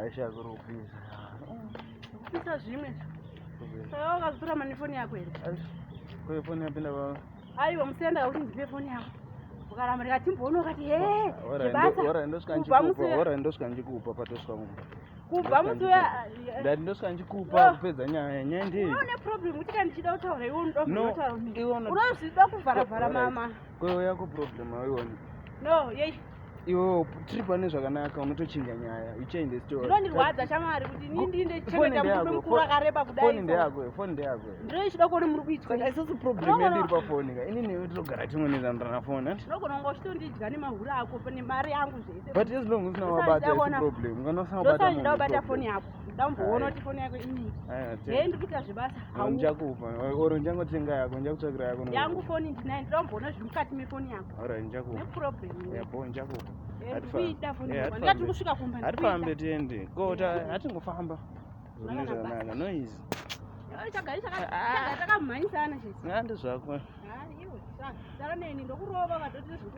Aisha kuri kupisa. Kupisa zvimwe. Saka wakazotora mani foni yako here? Kwe foni yapinda pa. Aiwa musiyanda kuti ndipe foni yako. Ukaramba ndikati mboona ukati he. Ora ndosvika ndikupa. Ora ndosvika ndikupa patosvika kumba. Kubva musi uya ndati ndosvika ndikupa kupedza nyaya. Nyaya ndei? Une problem kuti kana ndichida kutaura iwe unoda kutaura. Unozvida kuvhara vhara mama. Kwewe yako problem hauioni. No, yei. Iwewe tiri pane zvakanaka unotochinja nyaya. You change the story. Zvinondirwadza shamwari kuti ini ndinde chengeta murume mukuru akareba kudai. Foni ndeyako, foni ndeyako. Ndinoichida kuona muri kuitwa. Saka isusu problem yedu iri pafoni ka. Ini newe tinogara tingonezanirana foni. Hanti? Unogona kunge uchitondidya nemahure ako nemari yangu zvese. But as long usina wabata isi problem. Kana usina wabata munhu. Ndosandida foni yako. Ndamboona kuti foni yako inii. Hei ndiri kuita zvebasa. Ndichakupa or ndichangotenga yako ndichakutsvakira yako. Yangu foni ndinayo ndindomboona zviri mukati mefoni yako. Alright ndichakupa. Ne problem. Yeah, bo ndichakupa. Ndikuida foni yako. Ndikati kusvika kumba. Hatifambe tiende. Ko hatingofamba. Zvine zvakanaka noise. Chagari takamhanyisana chete. Ngandi zvako. Iwe. Sara neni ndokurova vatoti.